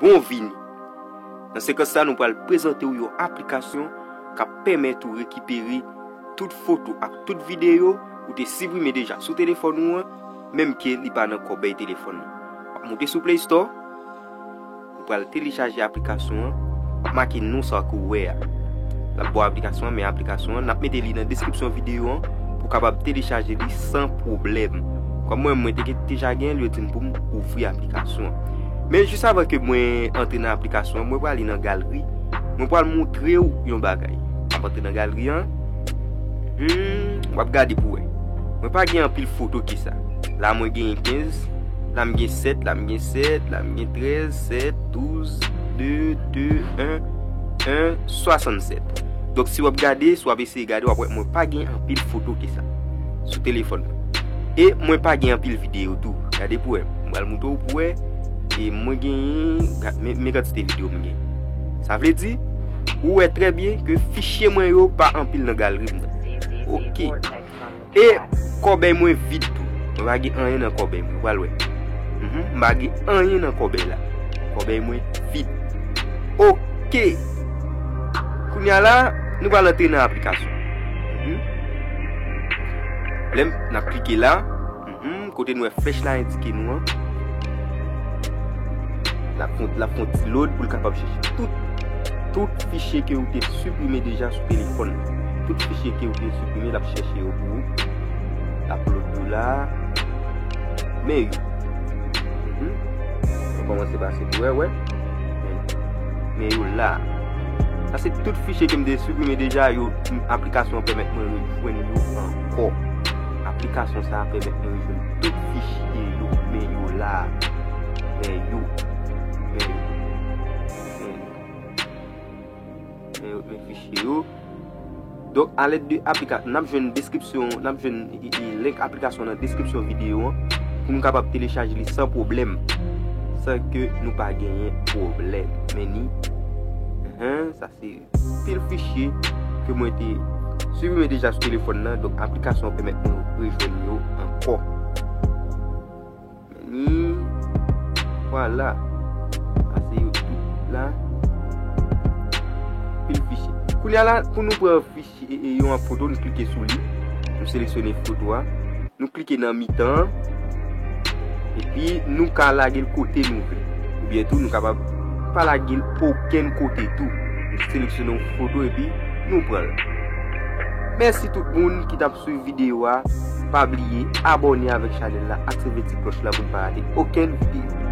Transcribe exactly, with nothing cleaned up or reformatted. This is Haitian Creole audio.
Bonvini! Nan sekans sa, nou pral prezante w yon aplikasyon k ap pèmèt ou rekipere tout foto ak tout videyo ou te siprime deja sou telefòn ou an, menm ke li pa nan kòbèy telefòn nan. W ap moute sou Play Store, ou pral telechaje aplikasyon an, w ap make non sa ke w wè a. L ap ba w aplikasyon an, men aplikasyon an, n ap mete li nan deskripsyon videyo an pou w kapab telechaje li san pwoblèm. Kòm mwen, mwen te gen, deja gen l, yo di m pou m ouvri aplikasyon an. Men jis avan ke mwen antre nan aplikasyon an, mwen prale nan galri. Mwen pral montre w yon bagay. M ap antre nan galri an. Hmm, w ap gade pou wè. Mwen pa gen anpil foto ke sa. La mwen gen kenz, la m gen sèt, la m gen sèt, la m gen trèz, sèt, douz, de, de, en, en, swasannsèt. Donk si w ap gade, si w ap eseye gade, w ap wè mwen pa gen anpil foto ke sa sou telefòn mwen. E mwen pa gen anpil videyo tou. Gade pou wè. Mwen pral montre w pou wè. E mwen genyen, ga-, men, men kantite videyo mwen genyen. Sa vle di, ou wè trè byen ke fichye mwen yo pa anpil nan galri m nan. Ok. E kòbèy mwen vid tou. Mwen pa gen anyen nan kòbèy mwen. Ou pral wè. Mhm, m pa gen anyen nan kòbèy la. Kòbèy mwen vid. Ok. Kounye a la, nou pral antre nan aplikasyon. Mhm. Lè m, n ap klike la. Mhm, kote nou wè flèch la endike nou an. L ap fè, l ap fè yon ti load pou l kapab chèche tout, tout fichye ke ou te siprime deja sou telefòn nan. Tout fichye ke ou te siprime, l ap chèche yo pou ou. L ap load yo la. Men yo. Mhm. Nou kòmanse pase pou wè, wè. Men, men yo la. Sa se tout fichye ke m te siprime deja, yo, aplikasyon an pèmèt mwen rejwenn yo ankò. Aplikasyon sa a pèmèt mwen rejwenn tout fichye yo, men yo la. Men yo. Men yo. Men yo. Men yo, men fichye yo. Donk, alèd de aplika-, n ap jwenn deskripsyon, n ap jwenn, e, e, link aplikasyon nan deskripsyon videyo an pou nou kapab telechaje li san pwoblèm, san ke nou pa genyen pwoblèm. Men ni, hen, sa se pil fichye ke mwen te siprime deja sou telefòn nan, donk aplikasyon an pèmèt nou rejwenn yo ankò. Men ni, vwala. Pase yo tout la. Pil fichye. Kounye a la, pou nou pran fichye, e, e, yon foto, nou klike sou li. Nou seleksyone foto a. Nou klike nan mitan an. Epi, nou ka lage l kote nou vle. Oubyen tou, nou kapab pa lage l okenn kote tou. Nou seleksyone yon foto epi nou pran l. Mèsi tout moun ki t ap swiv videyo a. Pa bliye abòne avèk chanèl la, aktive ti klòch la pou n pa rate okenn videyo.